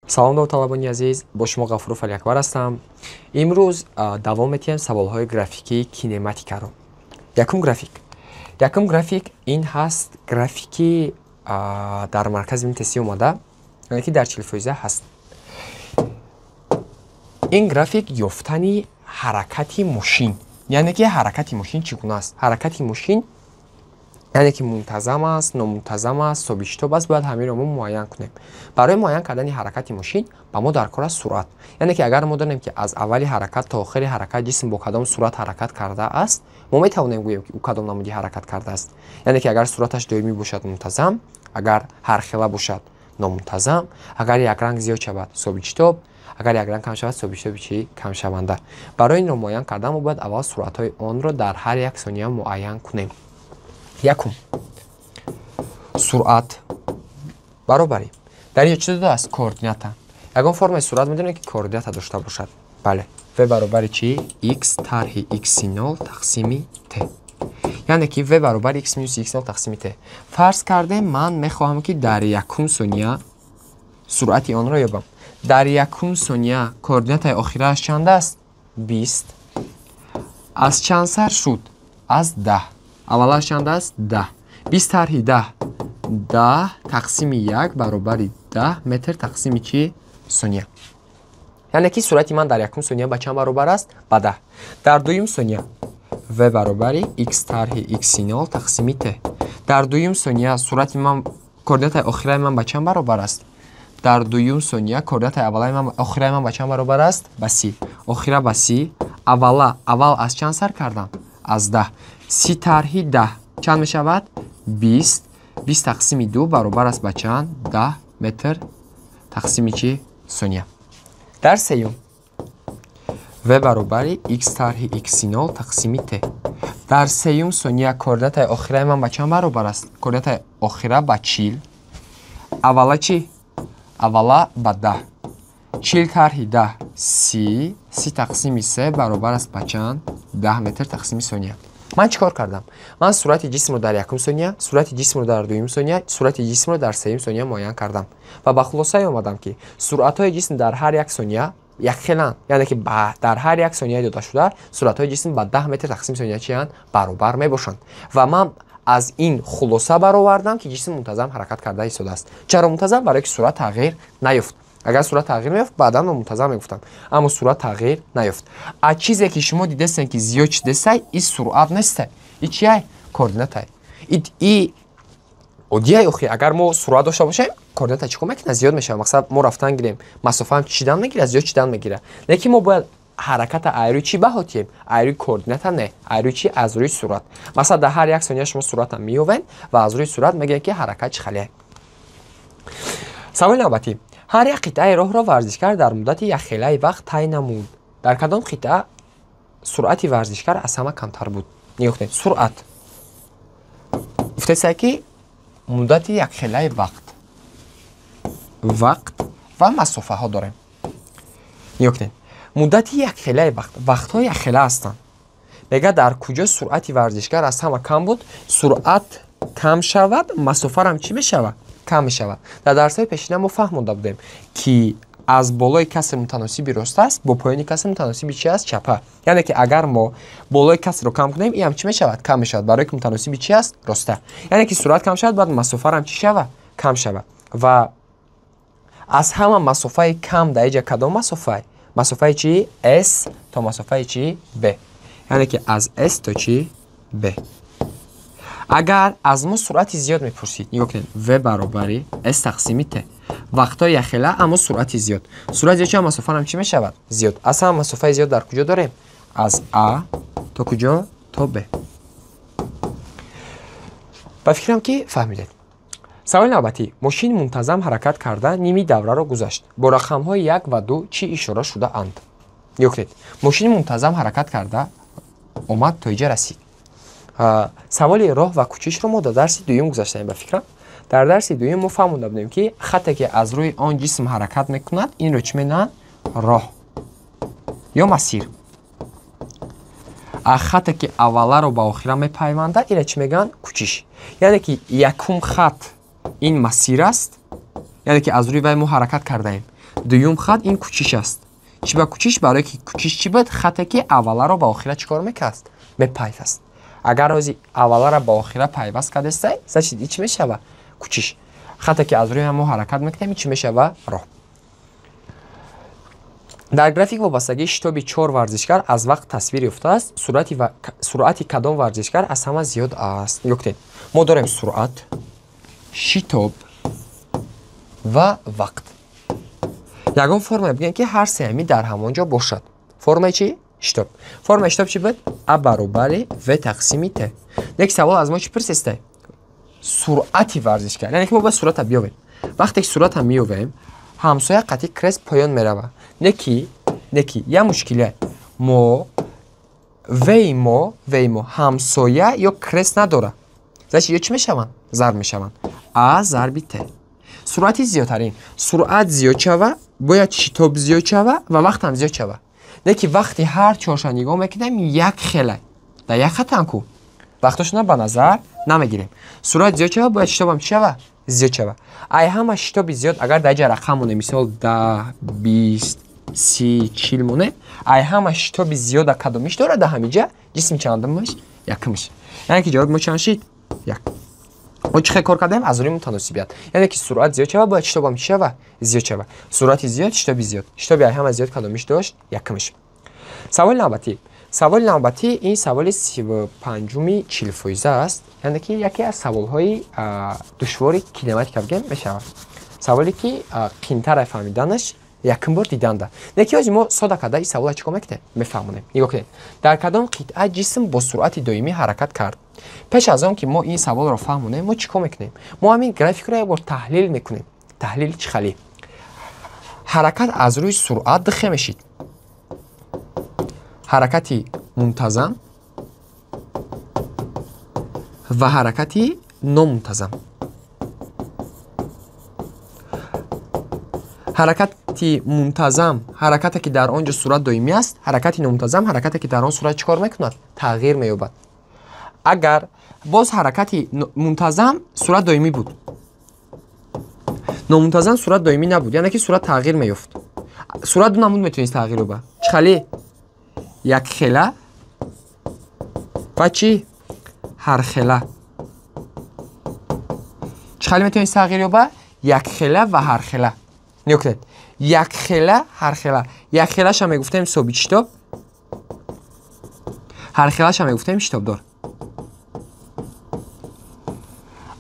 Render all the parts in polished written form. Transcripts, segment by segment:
Салом, довталабони азиз, бо шумо Ғафуров Алиакбар ҳастам. Имрӯз давом метиҳем саволҳои графикии кинематикаро. Якум график. Якум график ин ҳаст графики дар маркази мтси омада, яъне ки дар 40% ҳаст. Ин график ёфтани ҳаракати мошин, яъне ки ҳаракати мошин чӣ гуна аст? Ҳаракати мошин, яъне ки мунтазам аст, номунтазам аст, собитшитоб аст, бояд ҳаминро мо муайян кунем. Барои муайян кардани ҳаракати мошин ба мо дар кор аст суръат. Яъне ки агар мо донем, ки аз аввали ҳаракат то охири ҳаракат ҷисм бо кадом суръат ҳаракат кардааст, мо метавонем гӯем, ки ӯ кадом намуди ҳаракат кардааст. Яъне ки агар суръаташ доимӣ бошад, мунтазам, агар ҳархела бошад, номунтазам, агар якранг зиёд шавад, собитшитоб, агар якранг кам шавад, собитшитоби чӣ? Камшаванда. Барои инро муайян кардан мо бояд аввал суръатҳои онро дар ҳар як сония муайян кунем. Якум, суръат баробари, дар инҷо чӣ додааст? Координата. Ягон формаи суръат медонем, ки координата дошта бошад? Бале, в баробари чӣ? X тарҳи x0 тақсими t, яъне ки в баробари x минус x0 тақсими t. Фарз кардем, ман мехоҳам, ки дар якум сония суръати онро ёбам. Дар якум сония координатаи охирааш чанд аст? 20. Аз чанд сар шуд? Аз 10. Аввалаш чанд аст? 10. 20 тарҳи 10, 10 тақсими як баробари 10 метр тақсими чӣ? Сония. Яъне ки суръати ман дар якум сония ба чанд баробар аст? Ба 10. Дар дуюм сония в баробари x тарҳи x0 тақсими t. Дар дуюм сония суръати ман, координатаи охираи ман ба чанд баробар аст? Дар дуюм сония координатаи аввалаи ман, охираи ман ба чанд баробар аст? Ба 30. Охира ба 30. Аввала, аввал аз чанд сар кардам? Аз 10. 30 тарҳи 10 чанд мешавад? 20. 20 тақсими ду баробар аст ба чанд? 10 метр тақсими чӣ? Сония. Дар сеюм в баробари x тарҳи x0 тақсими t. Дар сеюм сония координатаи охираи ман ба чанд баробар аст? Координатаи охира ба 40. Аввала чӣ? Аввала ба 10. 40 тарҳи 10, 30. 30 тақсими се баробар аст ба чанд? 10 метр тақсими сония. Ман чӣ кор кардам? Ман суръати ҷисмро дар якум сония, суръати ҷисмро дар дуюм сония, суръати ҷисмро дар сеюм сония муайян кардам ва ба хулосае омадам, ки суръатҳои ҷисм дар ҳар як сония якхеланд, яъне ки дар ҳар як сонияи додашуда суръатҳои ҷисм ба 10 метр тақсими сония чиянд? Баробар мебошанд. Ва ман аз ин хулоса баровардам, ки ҷисм мунтазам ҳаракат карда истодааст. Чаро мунтазам? Барое ки суръат тағйир наёфт. Агар суръат тағйир меёфт, баъдан номунтазам мегуфтам, аммо суръат тағйир наёфт. А чизе ки шумо дидестем, ки зиёд чидестай, и суръат нестай, и чиай? Координатай. И оддияй охи, агар мо суръат дошта бошем, координата чӣ кор мекунад? Зиёд мешавад. Мақсад, мо рафтан гирем, масофаам чидан мегирад, зиёд чидан мегирад. Лекин мо бояд ҳараката аз рӯи чӣ баҳо диҳем? Аз рӯи координата не. Аз рӯи чӣ? Аз рӯи суръат. Масалан, дар ҳар як сония шумо суръатам меёвед ва аз рӯи суръат мегӯем, ки ҳаракат чӣ халия. Саволи навбатӣ: ҳар як қитъаи роҳро варзишкар дар муддати якхелаи вақт тай намуд. Дар кадом қитъа суръати варзишкар аз ҳама камтар буд? Нигоҳ кунед, суръат гуфтесай, ки муддати якхелаи вақт, вақт ва масофаҳо дорем. Нигоҳ кунед, муддати якхелаи вақт, вақтҳо якхела ҳастанд. Мегӯяд, дар куҷо суръати варзишгар аз ҳама кам буд? Суръат кам шавад, масофарам чӣ мешавад? Кам мешавад. Дар дарсҳои пешина мо фаҳмонда будем, ки аз болои касри мутаносиби рост аст бо поёни касри мутаносиби чи аст? Чапа. Яъне ки агар мо болои касрро кам кунем, иам чӣ мешавад? Кам мешавад, барое ки мутаносиби чи аст? Роста. Яъне ки суръат кам шавад, бояд масофарам чӣ шавад? Кам шавад. Ва аз ҳама масофаи кам дар иҷа кадом масофа? Масофаи чи? С то масофаи чи? Б. Яъне ки аз с то чи? Б. Агар аз мо суръати зиёд мепурсид, нигоҳ кунед, в баробари с тақсими т. Вақтҳои якхела, аммо суръати зиёд. Суръат зиёд шавад, масофарам чӣ мешавад? Зиёд. Аз ҳама масофаи зиёд дар куҷо дорем? Аз а то куҷо? То б. Ба фикрам, ки фаҳмидед. Саволи навбатӣ: мошин мунтазам ҳаракат карда, ними давраро гузашт. Бо рақамҳои як ва ду чӣ ишора шудаанд? Нигоҳ кунед, мошини мунтазам ҳаракат карда омад, то иҷа расид. Саволи роҳ ва кӯчишро мо дар дарси дуюм гузаштаем. Ба фикрам, дар дарси дуюм мо фаҳмонда будем, ки хате ки аз рӯи он ҷисм ҳаракат мекунад, инро чӣ меноянд? Роҳ ё масир. А хате ки авваларо ба охира мепайвандад, инро чӣ мегӯянд? Кӯчиш. Яъне ки якум хат ин масир аст, яъне ки аз рӯи вай мо ҳаракат кардаем. Дуюм хат ин кӯчиш аст. Чӣ ба кӯчиш? Барое ки кӯчиш чӣ буд? Хате ки авваларо ба охира чӣ кор мекард? Мепайваст. Агар ҳози авваларо ба охира пайваст кардестай, значит ин чӣ мешава? Кӯчиш. Хате ки аз рӯи ҳамо ҳаракат мекунем, ин чӣ мешава? Роҳ. Дар график вобастагии шитоби чор варзишгар аз вақт тасвир ёфтааст. Суръати кадом варзишгар аз ҳама зиёд аст? Нигоҳ кунед. Мо дорем суръат, шитоб ва вақт. Ягон формае бигӯем, ки ҳар сеами дар ҳамон ҷо бошад. Формаи чӣ? Шитоб. Формаи шитоб чӣ буд? А баробари В тақсими Т. Як савол аз мо чӣ пурсистай? Суръати варзишгар. Яъне ки мо бояд суръата биёвем. Вақте ки суръата меёвем, ҳамсоя қатъи крест поён мерава. Не ки як мушкиле. Мо В мо ҳамсоя ё крест надора. Значит, ё чӣ мешаванд? Зарб мешаванд. А зарби Т. Суръати зиёдтарин. Суръат зиёд шава, бояд шитоб зиёд шава ва вақт ҳам зиёд шава. Не ки вақти ҳар чорша нигоҳ мекунем як хела. Дар як хатам ку. Вақтошона ба назар намегирем. Суръат зиёд шава, бояд шитоб ҳам чӣ шава? Зиёд шава. Ай ҳама шитоби зиёд агар дар ҷа рақам монем, мисол 10, 20, 30, 40 монем, ай ҳама шитоби зиёда кадомиш дорад дар ҳамин ҷа? Ҷисми чандумаш? Якумаш. Яъне ки ҷавоби мо чанд шид? Як. Мо чӣ хел кор кардем? Аз рӯи мутаносибият. Яъне ки суръат зиёд шава, бояд шитоб ҳам чӣ шава? Зиёд шава. Суръати зиёд, шитоби зиёд. Шитоби ай ҳама зиёд кадомиш дошт? Якумаш. Саволи навбатӣ. Саволи навбатӣ ин саволи 35-уми 40% аст. Яъне ки яке аз саволҳои душвори кинематика бигем мешавад. Саволе ки қимтар фаҳмиданаш якум бор диданда. Не ки ҳозир мо сода карда ин саволро чӣ кор мекунем? Мефаҳмонем. Нигоҳ кунед. Дар кадом қитъа ҷисм бо суръати доимӣ ҳаракат кард? Пеш аз он ки мо ин саволро фаҳмонем, мо чӣ кор мекунем? Мо ҳамин графикро як бор таҳлил мекунем. Таҳлил чӣ хали? Ҳаракат аз рӯи суръат духе мешид. Ҳаракати мунтазам ва ҳаракати номунтазам. Ҳаракати мунтазам ҳаракате ки дар он ҷо суръат доимӣ аст, ҳаракати номунтазам ҳаракате ки дар он суръат чӣ кор мекунад? Тағйир меёбад. Агар боз ҳаракати мунтазам суръат доимӣ буд, номунтазам суръат доимӣ набуд, яъне ки суръат тағйир меёфт. Суръат ду намуд метавонист тағйир ёбад. Чӣ хали? Якхела ва чӣ? Ҳархела. Чӣ хали метавонист тағйир ёбад? Якхела ва ҳархела. Нигоҳ кунед. Якхела, ҳархела. Якхелаша мегуфтем собит шитоб, ҳархелаша мегуфтем шитобдор.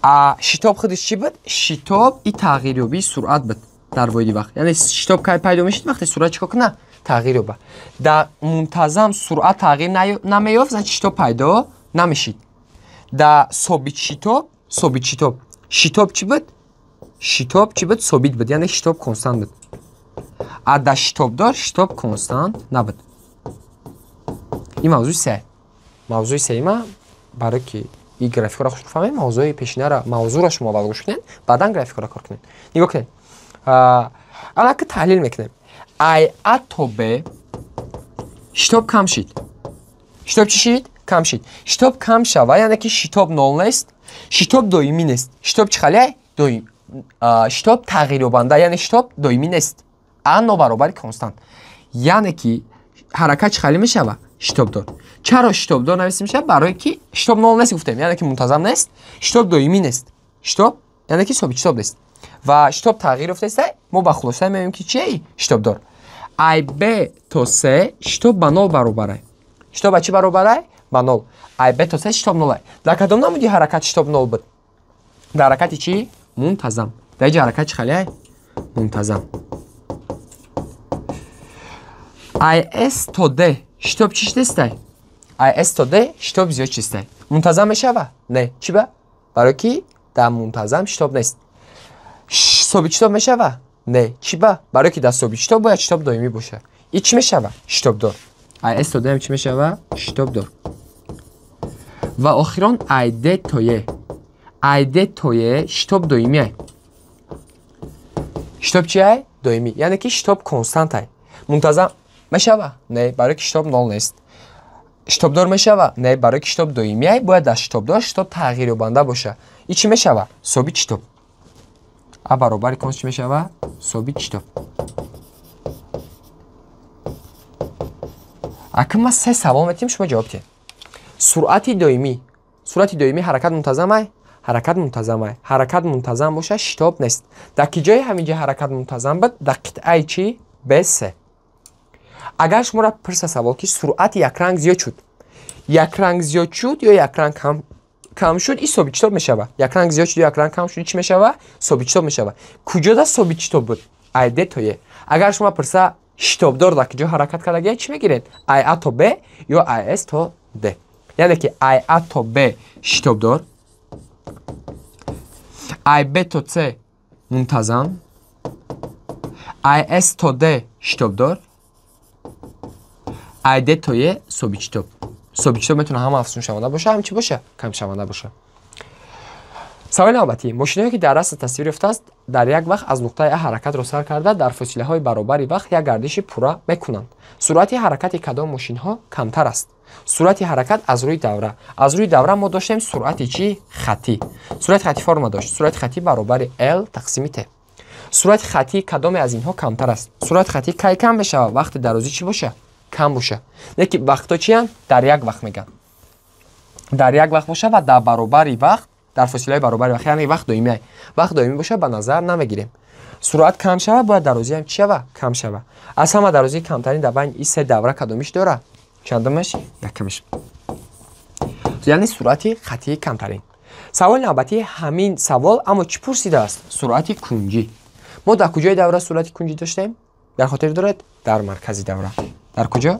А шитоб худиш чӣ буд? Шитоб и тағйирёбии суръат буд дар воҳиди вақт. Яъне шитоб кай пайдо мешид? Вақте суръат чӣ кор кунад? Тағйир ёбад. Дар мунтазам суръат тағйир намеёфт, значит шитоб пайдо намешид. Дар собит шитоб, собит шитоб. Шитоб чӣ буд? Шитоб чӣ буд? Собит буд, яъне шитоб констант буд. А дар шитобдор шитоб констант набуд. Ин мавзӯи се. Мавзӯи сеима барое ки ин графикаро хуш бифаҳмем, мавзӯи пешинара мавзӯро шумо аввал гӯш кунед, баъдан графикаро кор кунед. Нигоҳ кунед. Ана ки таҳлил мекунем. Ай А то Б шитоб кам шид. Шитоб чӣ шид? Кам шид. Шитоб кам шава, яъне ки шитоб нол нест, шитоб доимӣ нест. Шитоб чӣ хали? Доим. Шитоб тағйирёбанда, яъне шитоб доимӣ нест. А нобаробари констант. Яъне ки ҳаракат чӣ хали мешава? Шитобдор. Чаро шитобдор нависта мешавад? Барое ки шитоб нол нест гуфтем, яъне ки мунтазам нест, шитоб доимӣ нест. Шитоб, яъне ки собит шитоб нест. Ва шитоб тағйир ёфтааст, мо ба хулоса меоем ки чӣ? Шитобдор. Ай Б то С шитоб ба нол баробар. Шитоб ба чӣ баробар? Ба нол. Ай Б то С шитоб нол. Дар кадом намуди ҳаракат шитоб нол буд? Дар ҳаракати чӣ? Мунтазам. Дар инҷа ҳаракат чӣ хали? Мунтазам. Ай С то Д шитоб чӣ шидастай? Ай С то Д шитоб зиёд чистай. Мунтазам мешава? Не. Чӣ ба? Барое ки дар мунтазам шитоб нест. Собит шитоб мешава? Не. Чӣ ба? Барое ки дар собит шитоб бояд шитоб доимӣ бошад. И чӣ мешава? Шитобдор. Ай С то Д чӣ мешава? Шитобдор. Ва охирон ай Д то Е. Ай Д то Е шитоб доимӣ. Шитоб чи ай? Доимӣ. Яъне ки шитоб констант ай. Мунтазам мешава? Не, барое ки шитоб нол нест. Шитобдор мешава? Не, барое ки шитоб доимӣ ай, бояд дар шитобдор шитоб тағйирёбанда бошад. И чӣ мешава? Собит шитоб. А баробари конст чӣ мешава? Собит шитоб. Акун ма се савол метиҳем, шумо ҷавоб диҳед. Суръати доимӣ. Суръати доимӣ ҳаракат мунтазам ай? Ҳаракат мунтазам ай. Ҳаракат мунтазам боша, шитоб нест. Дар ки ҷои ҳамин ҷа ҳаракат мунтазам буд? Дар қитъаи чӣ? БС. Агар шуморо пурса савол, ки суръати якранг зиёд шуд, якранг зиёд шуд ё якранг кам шуд, ин собит шитоб мешава. Якранг зиёд шуд ё якранг кам шуд, чӣ мешава? Собит шитоб мешава. Куҷода собит шитоб буд? Ай Д то Е. Агар шумо пурса шитобдор дар куҷо ҳаракат кардагия, чӣ мегиред? Ай А то Б ё ай С то Д. Яъне ки ай А то Б шитобдор, ай Б то С мунтазам, ай С то Д шитобдор, ай Д то Е собит шитоб. Собит шитоб метавонад ҳам афзуншаванда боша, ҳам чӣ боша? Камшаванда боша. Саволи навбатӣ. Мошинаҳое, ки дар расм тасвир ёфтааст, дар як вақт аз нуқтаи А ҳаракатро сар карда, дар фосилаҳои баробари вақт як гардиши пурра мекунанд. Суръати ҳаракати кадом мошинҳо камтар аст? Суръати ҳаракат аз рӯи давра. Аз рӯи давра мо доштем суръати чӣ? Хаттӣ. Суръати хаттӣ форма дошт. Суръати хаттӣ баробари L тақсими T. Суръати хаттии кадоме аз инҳо камтар аст? Суръати хаттӣ кай кам мешавад? Вақти дарозӣ чӣ боша? Кам боша. Лекин вақтҳо чиянд? Дар як вақт мегӯянд. Дар як вақт боша ва дар баробари вақт, дар фосилаи баробари вақт, яъне вақт доимӣ. Вақт доимӣ боша, ба назар намегирем. Суръат кам шава, бояд дарозӣ ҳам чӣ шава? Кам шава. Аз ҳама дарозии камтарин дар байни ин се давра кадомиш дора? Чандумаш? Якумаш. Яъне суръати хаттии камтарин. Саволи навбатӣ ҳамин савол, аммо чӣ пурсидааст? Суръати кунҷӣ. Мо дар куҷои давра суръати кунҷӣ доштем? Дар хотир доред? Дар маркази давра. Дар куҷо?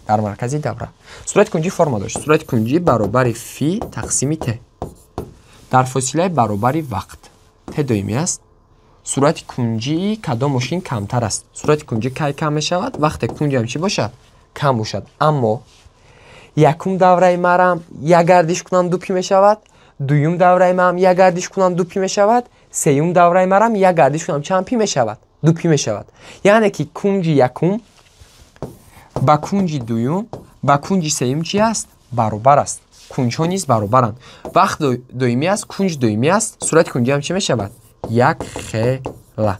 Дар маркази давра. Суръати кунҷӣ форма дошт. Суръати кунҷӣ баробари фи тақсими т. Дар фосилаи баробари вақт. Т доимӣ аст. Суръати кунҷии кадом мошин камтар аст? Суръати кунҷӣ кай кам мешавад? Вақте кунҷам чӣ бошад? Кам бошад. Аммо якум давраи марам як гардиш кунам ду пи мешавад, дуюм давраи марам як гардиш кунам ду пи мешавад, сеюм давраи марам як гардиш кунам чанд пи мешавад? Ду пи мешавад. Яъне ки кунҷи якум ба кунҷи дуюм ба кунҷи сеюм чӣ аст? Баробар аст. Кунҷҳо низ баробаранд. Вақт доимӣ аст, кунҷ доимӣ аст, суръати кунҷӣ ҳам чӣ мешавад? Як хела.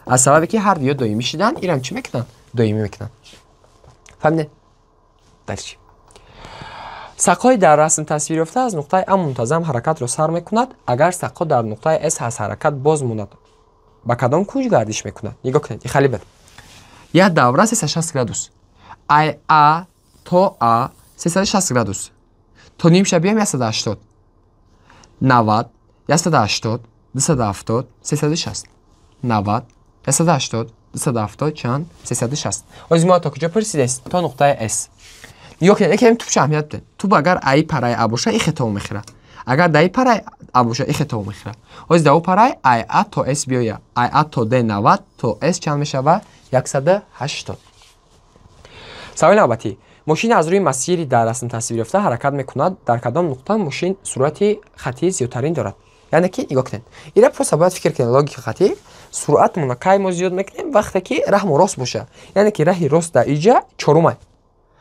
Аз сабабе ки ҳар дуё доимӣ шуданд, инам чӣ мекунанд? Доимӣ мекунанд. Фаҳмидед? Дальше. Сақои дар расм тасвир ёфта аз нуқтаи А мунтазам ҳаракатро сар мекунад. Агар сақо дар нуқтаи С аз ҳаракат боз монад, ба кадом кунҷ гардиш мекунад? Нигоҳ кунед, ихали бад. Як давра 360 градус. Ай А то А 360 градус. То нимша биём 180. 90, 180, 270, 360. 90, 180, 270 чанд? 360. Оз мо то куҷо пурсидем? То нуқтаи С. Нигоҳ кунед, якем тупша аҳамият бидед. Туп агар аи параи А боша, и хето мехӯрад. Агар даи параи А боша, и хето мехӯрад. Оз дау параи ай А то С биёя. Ай А то Д 90, то С чанд мешава? 180. Саволи навбатӣ. Мошин аз рӯи масири дар расм тасвир ёфта ҳаракат мекунад. Дар кадом нуқта мошин суръати хаттии зиёдтарин дорад? Яъне ки нигоҳ кунед. Ира просто бояд фикр кунед логика хаттӣ. Суръатмонро кай мо зиёд мекунем? Вақте ки раҳмо рост боша. Яъне ки раҳи рост дар иҷа чорумай.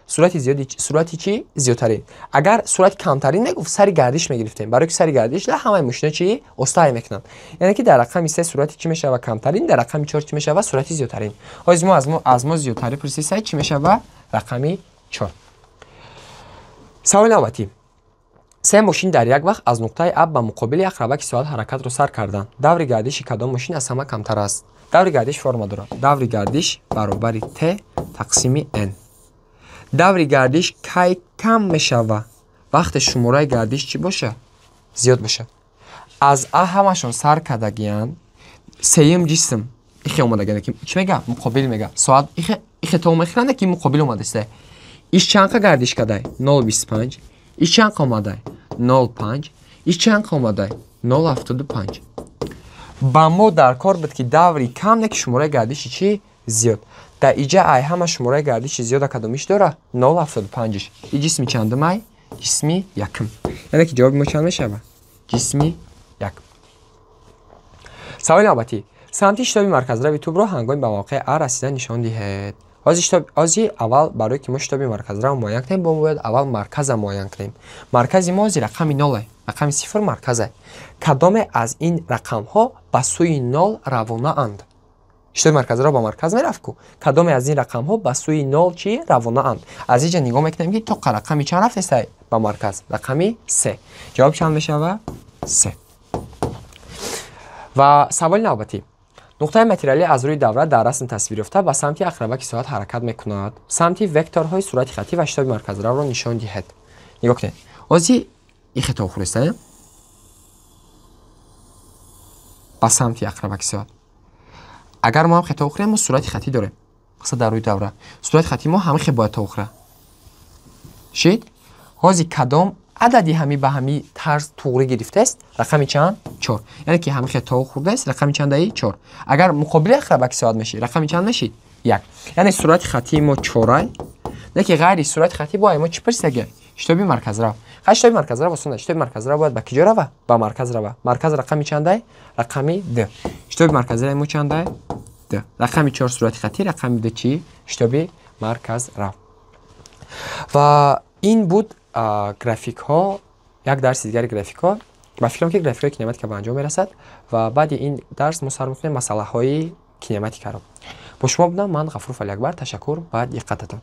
Суръати зиёди, суръати чӣ? Зиёдтарин. Агар суръати камтарин мегуфт, сари гардиш мегирифтем. Барои ки сари гардиш ла ҳамаи мошино чӣ? Остаҳай мекунанд. Яъне ки дар рақами 3 суръати чӣ мешава? Камтарин, дар рақами 4 чӣ мешава? Суръати зиёдтарин. Ҳозир мо аз мо зиёдтарин пурсисай чӣ мешава? Рақами 4. Саволи навбатӣ. Се мошин дар як вақт аз нуқтаи А ба муқобили ақрабаки соат ҳаракатро сар карданд. Даври гардиши кадом мошин аз ҳама камтар аст? Даври гардиш форма дорад. Даври гардиш баробари Т тақсими N. Даври гардиш кай кам мешава? Вақте шумораи гардиш чӣ боша? Зиёд боша. Аз А ҳамашон сар кардагиянд. Сеюм ҷисм ихе омадагиянд, ки чӣ мега? Муқобил мега. Соат ихе то мехӯранд, ки муқобил омадаста. Иш чанд гардиш кадай? 0,25. Иш чанд омадай? 0,5. Иш чанд омадай? 0,75. Ба мо дар кор буд, ки даври кам, не ки шумораи гардиши чӣ? Зиёд. Дар иҷа ай ҳама шумораи гардиши зиёда кадомиш дора? 0,75-иш. И ҷисми чандумай? Ҷисми якум. Яъне ки ҷавоби мо чанд мешава? Ҷисми як. Саволи навбатӣ. Самти шитоби марказрави тӯбро ҳангоми ба мавқеи А расидан нишон диҳед. Ҳози аввал, барое ки мо шитоби марказраро муайян кунем, мо бояд аввал марказа муайян кунем. Маркази мо ҳози рақами ноле, рақами сифр марказе. Кадоме аз ин рақамҳо ба сӯи нол равонаанд? Шитоби марказраро ба марказ мерафт ку. Кадоме аз ин рақамҳо ба сӯи нол чӣ равонаанд? Аз инҷа нигоҳ мекунем, ки то рақами чанд рафтестай ба марказ? Рақами се. Ҷавоб чанд мешава? Се. Ва саволи навбатӣ: нуқтаи материалӣ аз рӯи давра дар расм тасвир ёфта ба самти ақрабаки соат ҳаракат мекунад. Самти векторҳои суръати хаттӣ ва шитоби марказраро нишон диҳед. Нигоҳ кунед, ҳози ихе то хӯрестаем ба самти ақрабаки соат. Агар мо ҳам хето хӯрем, мо суръати хаттӣ дорем. Мақсад, дар рӯи давра суръати хаттии мо ҳамин хе бояд то хӯра шид. Ҳози кадом адади ҳами ба ҳами тарз туғрӣ гирифтааст? Рақами чанд? Чор. Яъне ки ҳами хе то хӯрдааст, рақами чандаи? Чор. Агар муқобили ақрабаки соат мешид, рақами чанд мешид? Як. Яъне суръати хаттии мо чорай. Леки ғайри суръати хаттӣ бо мо чӣ пурсидаги? Шитоби марказрав. Хай, шитоби марказрав осон аст. Шитоби марказрав бояд ба киҷо рава? Ба марказ рава. Марказ рақами чандай? Рақами д. Шитоби марказраи мо чандай? Д. Рақами чор суръати хаттӣ, рақами д чӣ? Шитоби марказрав. Ва ин буд графикҳо, як дарси дигари графикҳо. Ба фикрам, ки графикҳои кинематика ба анҷом мерасад ва баъди ин дарс мо сар мекунем масъалаҳои кинематикаро. Бо шумо будам ман, Ғафуров Алиакбар. Ташаккур ба диққататон.